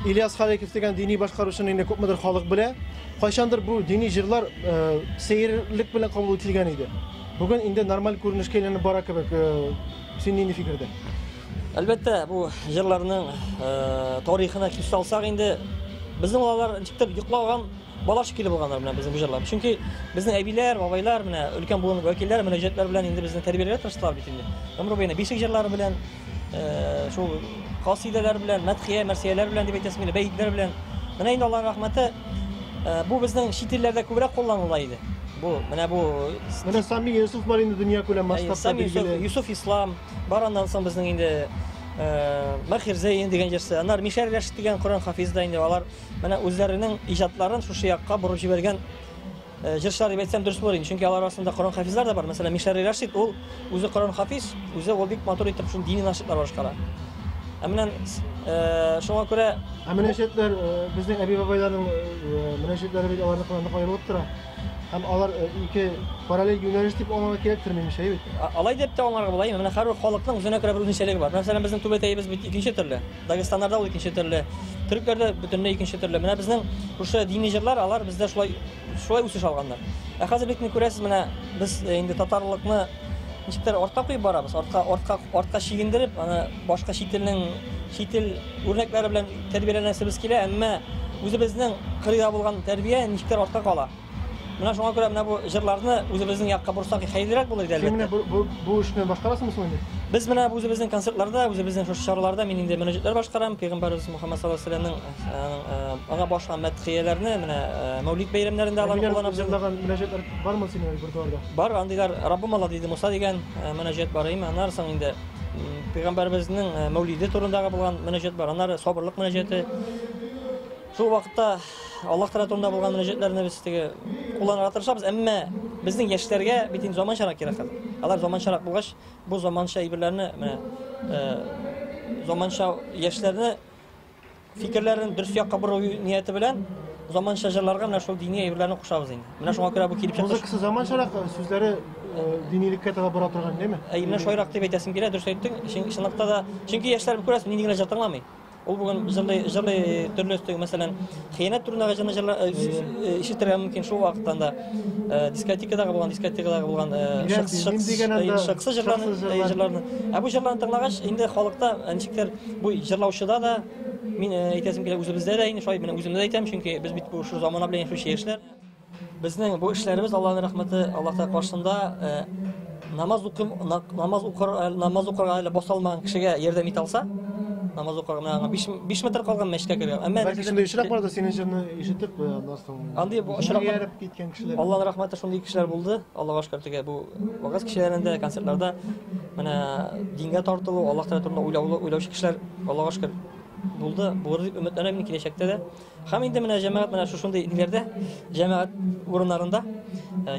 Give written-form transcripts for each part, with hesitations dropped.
Ильяс Халиков дигән дини башкаручыны инде күпмедер халык белә. Кайчандыр бу дини җырлар сәерлек белән кабул ителгән иде. Бүген инде нормаль күренешкә әйләнеп бара кебек. Син нинди фикердә? Әлбәттә, бу җырларның тарихына күз салсак инде, безнең алар ничектер йоклаган бала шикелле булганнар менә безнең бу җырлар. Чөнки безнең әбиләр, бабайлар, менә өлкән буын вәкилләре мөнәҗәтләр белән инде безне тәрбияләргә тырыштылар бит инде. Гомер буена бишек җырлары белән, шул касыйдәләр белән, мәдхия, мәрсияләр белән дип әйтәсем килә, бәетләр белән. Менә инде Аллаһның рәхмәте, бу безнең чит илләрдә күбрәк кулланыла иде. Бу, менә бу Менә Сами Йосыф бар инде дөнья күләм масштабта Сами Йосыф, билгеле. Йосыф Ислам, бар аннан соң безнең инде Махир Зәйн дигән җырчы, аннары Мишәр Рәшит дигән Коръән хафиз да инде алар менә үзләренең иҗатларын шушы якка борып җибәргән җырчылар дип әйтсәм дөрес булыр инде. Чөнки алар арасында Коръән хафизлар да бар. Мәсәлән, Мишәр Рәшит ул үзе Коръән хафиз, үзе ул бик матур итеп шуны дини нашитлар башкара. Ә менә шуңа күрә Ә мөнәҗәтләр безнең әби-бабайларның мөнәҗәтләре бит аларныкыннан нык аерылып тора. Һәм алар ике параллель юнәлеш дип аңларга кирәктер, минемчә, бит. Алай дип тә аңларга була. Менә һәрбер халыкның үзенә күрә бер үзенчәлеге бар. Мәсәлән, безнең түбәтәебез бит икенче төрле. Дагестаннарда ул икенче төрле. Төрекләрдә бөтенләй икенче төрле. Менә безнең шушы дини җырлар, алар бездә шулай шулай үсеш алганнар. Ә хәзер бит күрәсез, менә без инде татарлыкны ничектер артка куеп барабыз, артка артка артка чигендереп, аны башка чит илнең чит ил үрнәкләре белән тәрбияләнәсебез килә, әмма үзебезнең кырыйда булган тәрбия ничектер артка кала. Менә шуңа күрә менә бу җырларны үзебезнең якка борсак хәерлерәк булыр иде, Син менә әлбәттә. бу эшне башкарасыңмы соң инде? Без менә бу үзебезнең концертларда, үзебезнең шушы чараларда мин инде мөнәҗәтләр башкарам. Пәйгамбәребез Мухаммад саллаллаһу алейһи ва сәлләмнең аңа башка мәдхияләрне менә Мәүлид бәйрәмнәрендә аларны Әбиләр кулланабыз. җырлаган мөнәҗәтләр бармы синең репертуарда? Бар андыйлар, Раббым Алла диде Муса дигән мөнәҗәт бар, әйме? Аннары соң инде Пәйгамбәребезнең Мәүлиде турындагы булган мөнәҗәт бар. Аннары сабырлык мөнәҗәте. Шул вакытта Аллаһ Тәгалә турында булган мөнәҗәтләрне без теге кулланырга тырышабыз, әмма безнең яшьләргә бит инде заманчарак кирәк хәзер. Алар заманчарак булгач, бу заманча әйберләрне менә заманча яшьләрне фикерләрен дөрес якка бору нияте белән заманча җырларга менә шул дини әйберләрне кушабыз инде. Менә шуңа күрә бу килеп чыкты. Музыкасы заманчарак, сүзләре динилеккә таба бара торган, димме? Әй, менә шулайрак дип әйтәсем килә, дөрес әйттең. Чынлыкта да, чөнки яшьләр күрәсең, нинди генә җыр тыңламый. Ул бүген җырлый, җырлый төрле өстәге, мәсәлән, хыянәт турындагы җырны җырла ишетергә мөмкин шул вакыттан да. Дискотекадагы булган, дискотекадагы булган шыксы җырларны, җырларны. Ә бу җырларны тыңлагач, инде халыкта ничектер бу җырлаучыда да мин әйтәсем килә, үзебездә дә инде шулай, менә үземдә дә әйтәм, чөнки без бит бу шул замана белән яшәүче яшьләр. Безнең бу эшләребез Аллаһның рәхмәте, Аллаһ Тәгалә каршында намаз укым, намаз укыр, намаз укырга әле баса алмаган кешегә ярдәм итә алса, намаз укырга менә аңа 5 метр калган мәчеткә кергән. Әмма бәлки шундый очрак бардыр, синең җырны ишетеп, аннан соң андый очраклар ияреп киткән кешеләр. Аллаһның рәхмәте, шундый кешеләр булды. Аллаһка шөкер, теге бу вәгазь кичәләрендә, концертларда менә дингә тартылу, Аллаһ Тәгалә турында уйлаулы, уйлаучы кешеләр Аллаһка шөкер булды, булыр дип өметләнәм мин киләчәктә дә. Һәм инде менә җәмәгать менә шушындый ниләрдә, җәмәгать урыннарында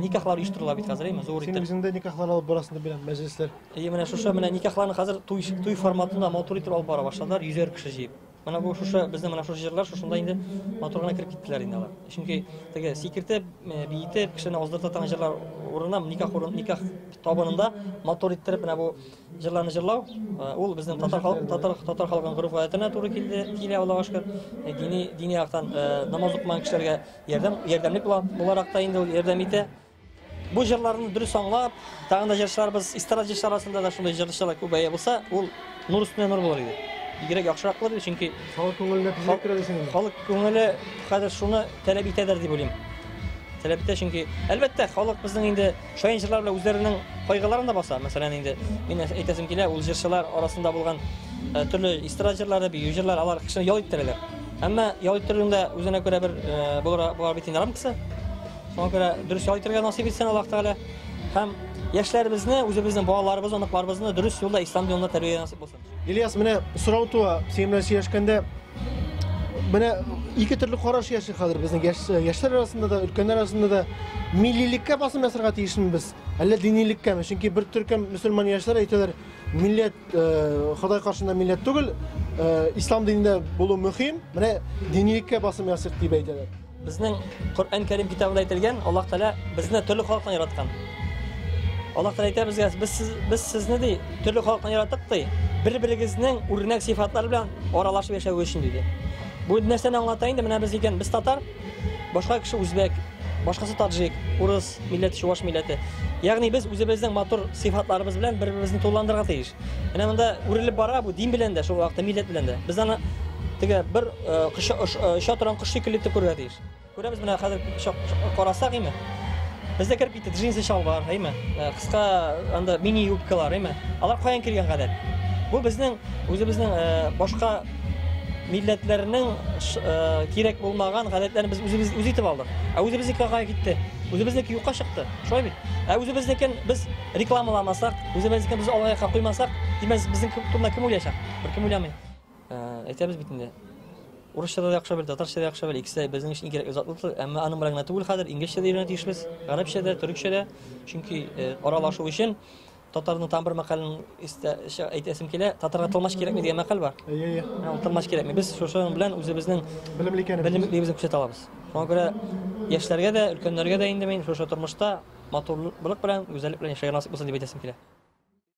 никахлар оештырыла бит хәзер, әйме, зур итеп. Син үзең дә никахлар алып барасың дип беләм, мәҗлесләр. Әйе, менә шушы менә никахларны хәзер туй туй форматында матур итеп алып бара башладылар, йөзәр кеше җыеп. Менә бу шушы безнең менә шушы җырлар шушында инде матур гына кереп киттеләр инде алар. Чөнки теге сикертеп, биетеп, кешене аздырта торган җырлар урынына никах урын никах табынында матур иттереп менә бу Җырларны җырлау, ул безнең татар халык татар татар халкының гореф-гадәтенә туры килде, килә, Аллага шөкер. Дини дини яктан намаз укымаган кешеләргә ярдәм ярдәмлек була, буларак та инде ул ярдәм итә. Бу җырларны дөрес аңлап, тагын да җырчыларыбыз, эстрада җырчылары арасында да шундый җырчылар күбәя булса, ул нур өстенә нур булыр иде. Бигрәк яхшырак булыр иде, чөнки халык күңеленә тизрәк керә дисең инде. Халык күңеле хәзер шуны таләп итәдер дип уйлыйм. Таләп итә, чөнки әлбәттә, халык безнең инде шаян җырлар белән үзләренең кайгыларын да баса. Мәсәлән, инде мин әйтәсем килә, ул җырчылар арасында булган төрле эстрада җырлары, бию җырлары, алар кешене ял иттерәләр. Әмма ял иттерүнең дә үзенә күрә бер булыр, була бит инде рамкасы. Шуңа күрә дөрес ял итәргә насыйп итсен Аллаһ Тәгалә. Һәм яшьләребезне, үзебезнең балаларыбызны, оныкларыбызны дөрес юлда, ислам юлында тәрбияләргә насыйп булсын. Ильяс, менә сорау туа, синең белән сөйләшкәндә, менә ике төрле караш яши хәзер безнең яшь, яшьләр арасында да, өлкәннәр арасында да. Миллилеккә басым ясарга тиешме без, әллә динилеккәме? Чөнки бер төркем мөселман яшьләр әйтәләр, милләт, Ходай каршында милләт түгел, ислам динендә булу мөһим, менә динилеккә басым ясыйк дип әйтәләр. Безнең Коръән Кәрим китабында әйтелгән, Аллаһ Тәгалә безне төрле халыктан яраткан. Аллаһ Тәгалә әйтә безгә, без, сез, без сезне ди, төрле халыктан яраттык ди. Бер-берегезнең үрнәк сыйфатлары белән аралашып яшәве өчен, диде. Бу нәрсәне аңлата инде? Менә без икән, без татар, башка кеше үзбәк, башкасы таджик, урыс милләте, чуваш милләте. Ягъни без үзебезнең матур сыйфатларыбыз белән бер-беребезне тулыландырырга тиеш. Менә монда үрелеп бара бу дин белән дә, шул вакытта милләт белән дә. Без аны теге бер оча торган кош шикелле итеп күрергә тиеш. Күрәбез менә хәзер карасак, әйме? Бездә кереп китте джинсы чалбар, әйме? Кыска анда мини юбкалар, әйме? Алар каян килгән гадәт? Бу безнең үзебезнең башка милләтләрнең кирәк булмаган гадәтләрен без үзебез үз итеп алдык. Ә үзебезнеке кая китте? Үзебезнеке юкка чыкты. Шулай бит? Ә үзебезнекен без рекламаламасак, үзебезнекен без алга якка куймасак, димәк, безнең турында кем уйлаячак? Беркем уйламый. Әйтәбез бит инде. Урысча да яхшы бел, татарча да яхшы бел, икесе дә безнең өчен кирәкле затлы тел, әмма аның белән генә түгел хәзер, инглизчә дә өйрәнә тиешбез, гарәпчә дә, төрекчә дә. Чөнки аралашу өчен татарның тагын бер мәкален истә әйтәсем килә, татарга тылмач кирәкми дигән мәкаль бар. Әйе, әйе. Ул тылмач кирәкми. Без шушының белән үзебезнең белемле икәнебезне белемлелегебезне күрсәтә алабыз. Шуңа күрә яшьләргә дә, өлкәннәргә дә инде мин шушы тормышта матурлык белән, гүзәллек белән яшәргә насыйп булсын дип әйтәсем килә.